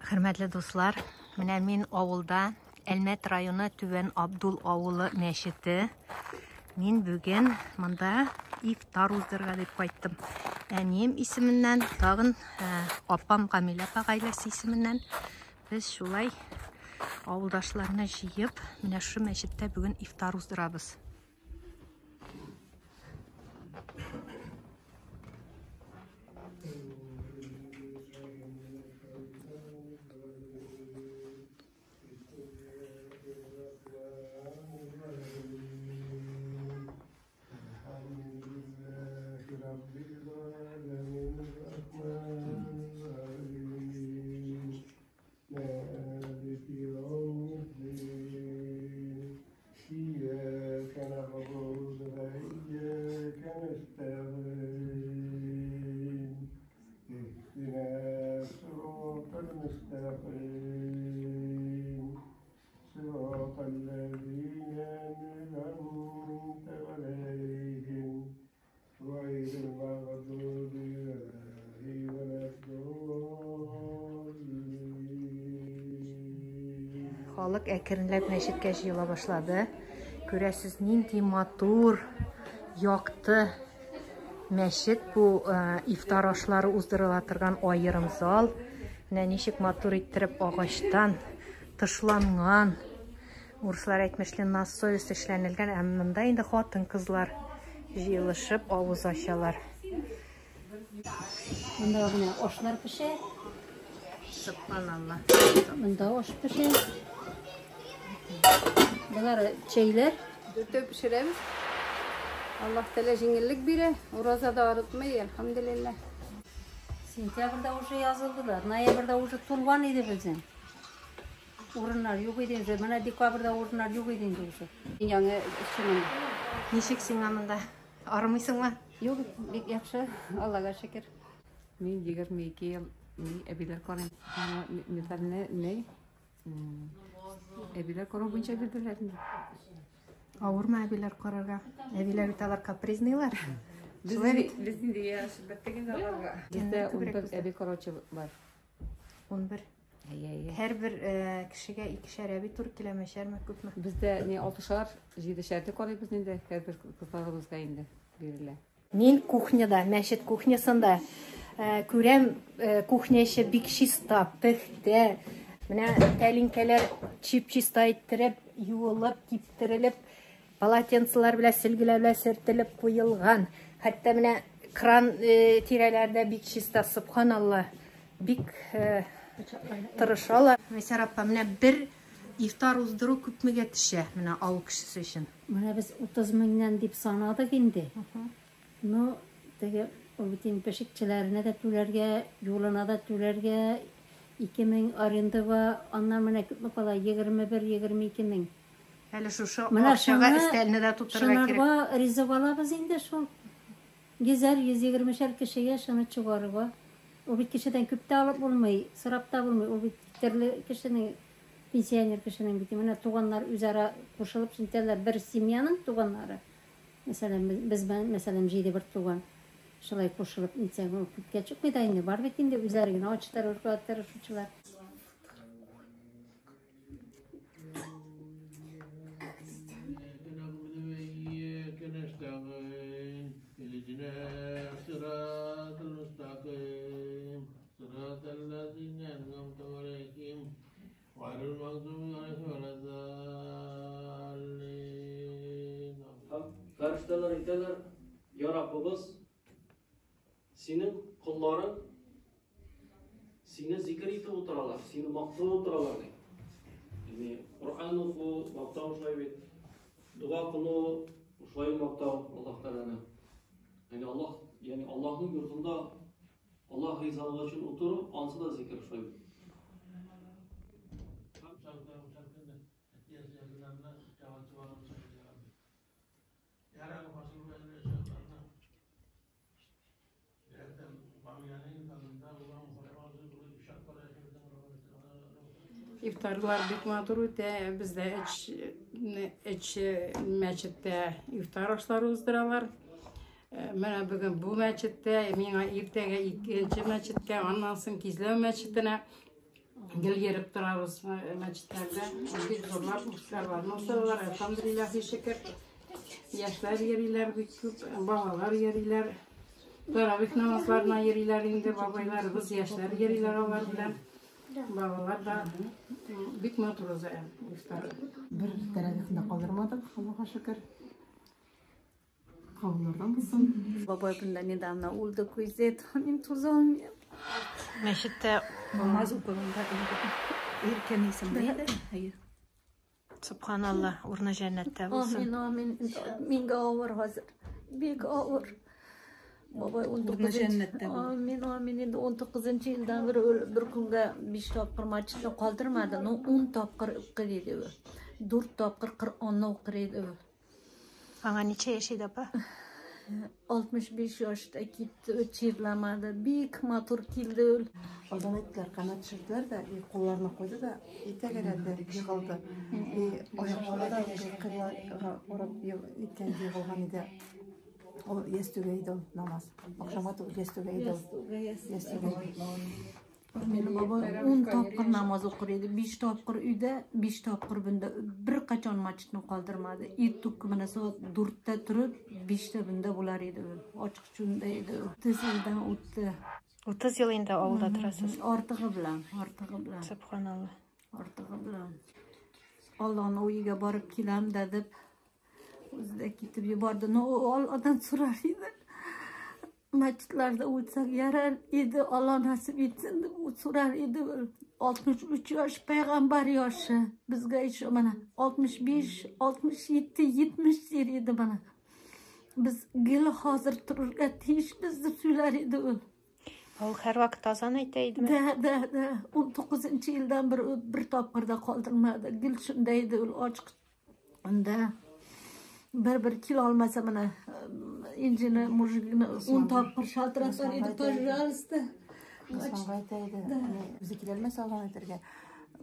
Хөрмәтле дуслар, менә мин авылда, Әлмәт районы Түбән Абдул авылы мәчете. Мин бүген монда ифтар уздырырга дип кайттым. Әнием исеменнән, тагын э, апам Гамилә апа гаиләсе исеменнән без шулай авылдашларны җыеп, менә шушы мәчеттә бүген ифтар уздырабыз. Халык әкренләп мәчеткә җыела башлады. Күрәсез, нинди матур, якты мәчет бу э, ифтар ашлары уздырыла торган аерым зал. Менә ничек матур иттереп агачтан тышланган. Урыслар әйтмешли, на совесть эшләнелгән, ә монда инде хатын-кызлар җыелышып авыз ачалар. Монда гына ашлар пешә. Субханалла. Монда аш пешә. Болар чәйләр. Дүртәү пешерәбез. Аллаһ Тәгалә җиңеллек бирә. Ураза да арытмый, әлхәмдүлилләһ. Сентябрьдә уже язылдылар. Ноябрьдә уже тулган иде безнең. Урыннар юк иде инде. Менә декабрьдә урыннар юк иде инде уже. Яңа эшче монда. Ничек сиңа монда? Арымыйсыңмы? Юк, бик яхшы, Аллага шөкер. Мин 22 ел ни әбиләр карыйм. Миңа медальне ни әбиләр карау буенча бирделәр инде. Авырмы әбиләр карарга? Әбиләр бит алар капризныйлар. Шулай бит? Без инде яшь беттек инде аларга. Бездә 11 әби караучы бар. 11. Әйе, әйе. Һәрбер э, кешегә икешәр әби туры киләме, өчәрме, күпме? Бездә ни алтышар, җидешәр дип карыйбыз инде, һәрбер кызларыбызга инде бирелә. Мин кухняда, мәчет кухнясында э, күрәм, э, кухня эче бик чиста, пөхтә. Менә тәлинкәләр чип-чиста иттереп, юылып, киптерелеп, полотенцелар белән, сөлгеләр белән сөртелеп куелган. Хәтта менә кран э, тирәләрдә бик чиста, субханалла. Бик э, тырышалар. Мәйсәр апа, менә бер ифтар уздыру күпмегә төшә менә авыл кешесе өчен? Менә без 30 меңнән дип санадык инде. Ну, теге ул бит инде пешекчеләренә дә түләргә, юлына да түләргә, 2000 арендага, аннан менә күпме кала, 21-22 мең. Әле шушы Менә акчага шуны өстәлне дә тутырырга кирәк. Шунарга ризык алабыз инде шул. Йөзәр, 120шәр кешегә шуны чыгарырга. Ул бит кешедән күп тә алып булмый, сорап та булмый. Ул бит төрле кешенең, пенсионер кешенең бит. Менә туганнар үзара кушылып сүнтәләр. Бер семьяның туганнары. Мәсәлән, без, мәсәлән, җиде бер туган. Шулай кушылып нитсәң, ул күпкә чыкмый да инде. Бар бит инде үзләре генә ачтырырга тырышучылар. Һәм фәрештәләр әйтәләр, Я Раббыбыз, синең колларың сине зикер итеп утыралар, сине мактап утыралар ди. Ягъни Коръән уку, мактау шулай бит. Дога кылу, шулай мактау Аллаһ Тәгаләне. Ягъни Аллаһ, ягъни Аллаһның йортында Аллаһ ризалыгы өчен утыру, ансы да зикер шулай бит. Ифтарлар бик матур үтә. Бездә өч, өч мәчеттә ифтар ашлары уздыралар. Э, менә бүген бу мәчеттә, миңа иртәгә икенче мәчеткә, аннан соң Кизләү мәчетенә. Гел йөреп торабыз мәчетләрдә. Бик зурлап ифтарларны уздыралар. Әлхәмдүлилләһи шөкер. Яшьләр йөриләр бик күп, балалар йөриләр. Таравих намазларына йөриләр инде бабайларыбыз, яшьләр йөриләр алар белән. Балалар да бик матур уза ифтар. Бер тәравихны да калдырмадык, Аллага шөкер. Кабуллардан булсын. Бабай бында недавно үлде күзет, мин туза алмыйм. Мәчеттә намаз укыганда Иркен исемле иде. Әйе. Субханалла, урыны җәннәттә булсын. Амин, амин. Миңа авыр хәзер. Бик авыр. Бабай 19 Амин, амин. Инде 19 елдан бер бер көнгә 5 тапкыр мәчетне калдырмады, но 10 тапкыр укый иде ул. 4 тапкыр Коръәнне укый иде ул. Аңа ничә яшь иде, апа? 65 яшьтә китте, чирламады. Бик матур килде ул. Азан әйттеләр, канат төшерделәр дә, и кулларына куйды да, и тәгәрәде, егылды. И аяклары да кыйблага карап иткән егылган иде. Ул ястүгә иде ул намаз. Ахшамга түгел, ястүгә иде ул. Ястүгә. Минем бабай 10 тапкыр намаз укыр иде. 5 тапкыр өйдә, 5 тапкыр бында. Бер качан мәчетне калдырмады. Иртүк менә сәгать 4-тә торып, 5-тә бында булар иде ул. Ачык чүндә иде ул. 30 елдан үтте. 30 ел инде авылда торасыз. Артыгы белән, артыгы белән. Субханалла. Артыгы белән. Алланың өйгә барып киләм дә дип, үзе дә китеп җибәрде. Но Алладан сорар иде. Мәчетләрдә үтсәк ярар иде, Алла насип итсен дип сорар иде. 63 яшь пәйгамбәр яше. Безгә еще менә 65, 67, 70 дер иде менә. Без гел хәзер торырга тиешбез дип сөйләр иде ул. Ул һәрвакыт азан әйтә идеме? Да, да, да. 19 елдан бер тапкыр да калдырмады. Гел шунда иде ул ачык. Анда бер-бер килә алмаса менә инженер мужигini 10 тапкыр шалтыратар иде, пожалуйста. Госманга әйтә иде. Үзе килә алмаса азан әйтергә.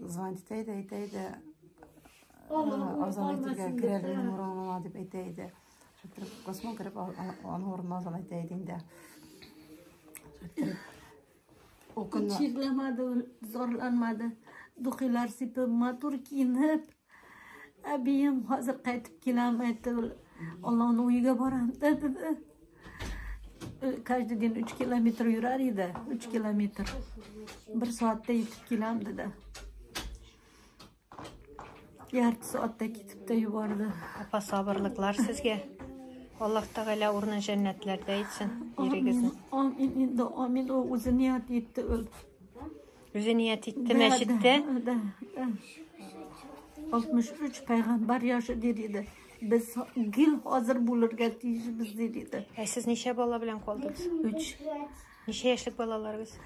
Звонить итә иде, әйтә иде. Азан әйтергә керә минем урыныма дип әйтә иде. Шалтырап Госман кереп аның урынына азан әйтә иде инде. Ул чирләмәде, ул зарланмады. Духилар сипеп, матур киенеп, әбием хәзер кайтып киләм, әйтте ул. Алланың өйгә барам диде. Каждый день 3 километр йөрер иде, 3 километр. Бер сәгатьтә yetib киләм диде. Ярты сәгатьтә китеп тә җибәрде. Апа, сабырлыклар сезгә. Аллаһ Тәгалә урынын җәннәтләрдә итсен, ирегезне. Амин, инде амин, ул үзе ният итте ул. Үзе ният итте мәчеттә. Да, да. 63 пәйгамбәр яше дер иде. Без гел хәзер булырга тиешбез дер иде. Ә сез ничә бала белән калдыгыз? 3. Ничә яшьлек балаларыгыз?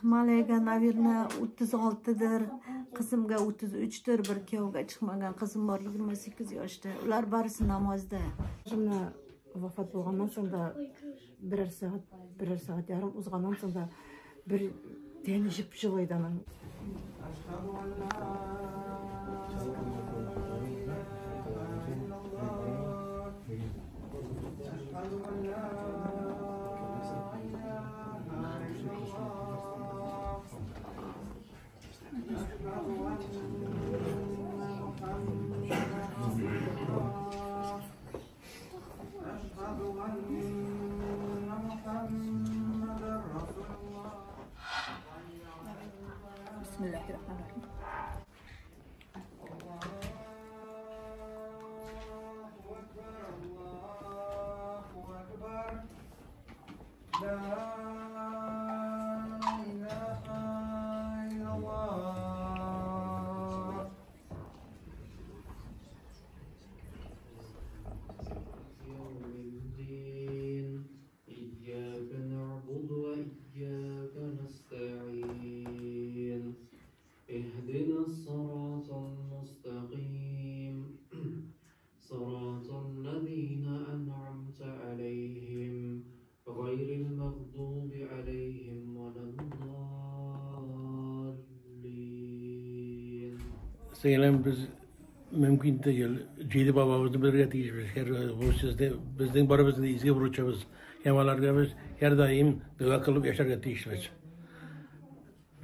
Малайга, наверное, 36-дыр, кызымга 33-дер, бер кияүгә чыкмаган кызым бар, 28 яшьтә. Улар барысы намазда. Менә вафат булганнан соң да берәр сәгать, берәр сәгать ярым узганнан соң да бер тәне җып-җылы иде аның. Bismillahirrahmanirrahim. إياك نعبد وإياك نستعين اهدنا الصراط المستقيم صراط الذين أنعمت عليهم غير المغضوب عليهم ولا الضالين. Сеңлем, без мөмкин түгел. Җиде бабабызны белергә тиешбез. Һәр бурычыбызны, безнең барыбызның изге бурычыбыз. Һәм аларга без һәрдаим дога кылып яшәргә тиешбез.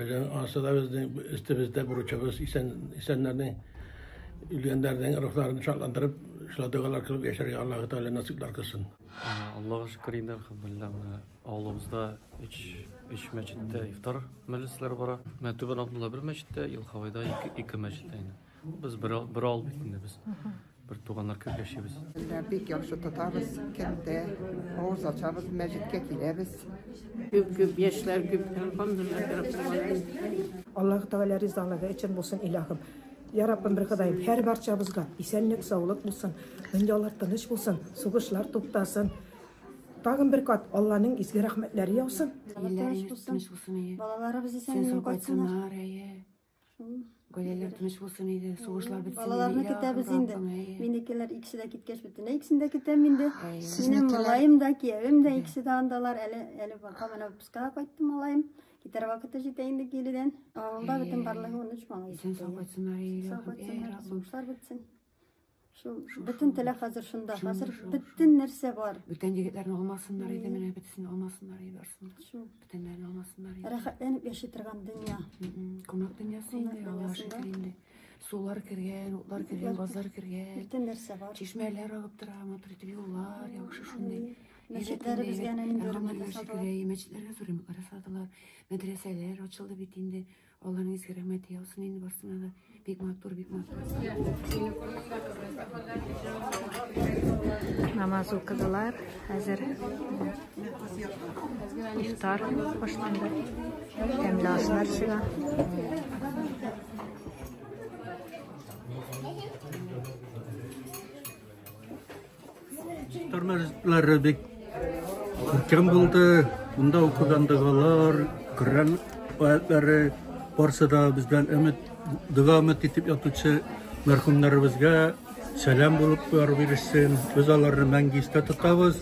Безнең анысы да безнең өстебездә бурычыбыз исән исәннәрнең үлгәннәрнең рухларын шатландырып, шулай догалар кылып яшәргә Аллаһы Тәгалә насыйплар кылсын. Аллага шөкер инде, әлхәмдүлилләһ, менә авылыбызда өч өч мәчеттә ифтар мәҗлесләре бара. Менә Түбән Абдулла бер мәчеттә, Илхавайда ике, ике мәчеттә инде. Без бер, бер авыл бит инде без. Бер туганнар кебек яшибез. Бик яхшы тотабыз, кемдә авыз ачабыз, мәчеткә киләбез. Күп-күп яшьләр күп, әлхәмдүлилләһ, Раббил галәмин. Аллаһы Тәгалә ризалыгы өчен булсын, илаһым. Я Раббым, бер Ходаем, һәр барчабызга исәнлек, саулык булсын, дөньялар тыныч булсын, сугышлар туктасын. Тагын бер кат Алланың изге рәхмәтләре яусын. Тыныч булсын. Балаларыбыз исән-имин кайтсыннар. Гаиләләр тыныч булсын иде, сугышлар бетсен. Балаларны көтәбез инде. Минекеләр икесе дә киткәч, бөтенләй икесен дә көтәм инде. Минем малаем да, киявем дә икесе дә андалар. Әле әле бака менә отпускага кайтты малаем. Китәр вакыты җитә инде киледән. Авылда бөтен барлыгы 13 малай. Исән сау кайтсыннар, Сау кайтсыннар, сугышлар бетсен. Шул бөтен теләк хәзер шунда. Хәзер бөтен нәрсә бар. Бүтән егетләрне алмасыннар иде, менә бөтесен алмасыннар иде, барсын. Шул. Бүтәннәрне алмасыннар иде. Рәхәтләнеп яши торган дөнья. Кунак дөньясы инде, Аллаһ шөкер инде. Сулар кергән, утлар кергән, базлар кергән. Бөтен нәрсә бар. Чишмәләр агып тора, матур итеп юллар, яхшы шундый. Мәчетләребезгә әнә нинди ремонт ясадылар. Мәчетләргә зур ремонтлар ясадылар. Мәдрәсәләр ачылды бит инде. Алланың изге рәхмәте яусын инде барсына да. Бик матур, бик матур. Намаз укыдылар. Хәзер ифтар башланды. Тәмле ашлар чыга. Ифтар мәҗлесләре бик күркәм булды. Монда укыган догалар, Коръән аятлары барсы да бездән өмет, дога өмет итеп ятучы мәрхүмнәребезгә сәлам булып барып ирешсен. Без аларны мәңге истә тотабыз,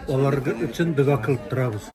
алар өчен дога кылып торабыз.